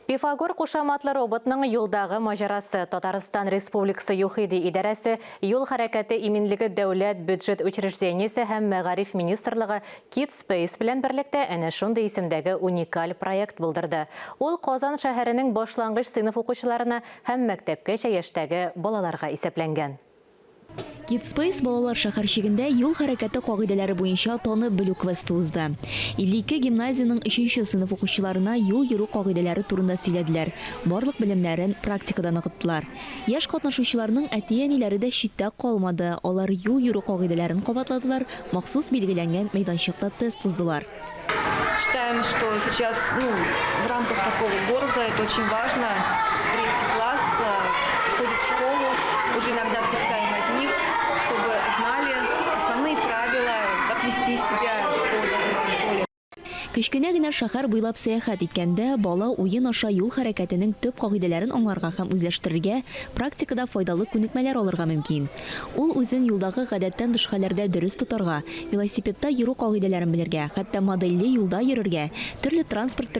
Пифагор кушаматлы роботның юлдагы маҗарасы Татарстан Республикасы ЮХИДИ идарәсе, Юл хәрәкәте иминлеге дәүләт бюджет учреждениесе һәм Мәгариф министрлыгы KidSpace белән берлектә әнә шундый исемдәге уникаль проект булдырды. Ул Казан шәһәренең башлангыч сыйныф укучыларына һәм мәктәпкәчә яшьтәге балаларга исәпләнгән. KidSpace балалар шәһәрчегендә юл хәрәкәте кагыйдәләре буенча танып белү квесты узды. 52 гимназиянең өченче сыйныф укучыларына юл йөрү кагыйдәләре турында сөйләделәр, барлык белемнәрен практикада ныгыттылар. Яшь катнашучыларның әти-әниләре дә читтә калмады, алар юл йөрү кагыйдәләрен кабатладылар, махсус билгеләнгән мәйданчыкта тест уздылар. Считаем, что сейчас, ну, в рамках такого города это очень важно. Третий класс э, ходит в школу, уже иногда отпускаем одних, чтобы знали основные правила, как вести себя по дороге в школе. Кечкенә генә шәһәр буйлап сәяхәт иткәндә, бала уен аша юл хәрәкәтенең төп кагыйдәләрен аңларга һәм үзләштерергә, практикада файдалы күнекмәләр алырга мөмкин. Ул үзен юлдагы гадәттән тыш хәлләрдә дөрес тотарга, велосипедта йөрү кагыйдәләрен белергә, хәтта модельле юлда йөрергә, төрле транспорт төрләрен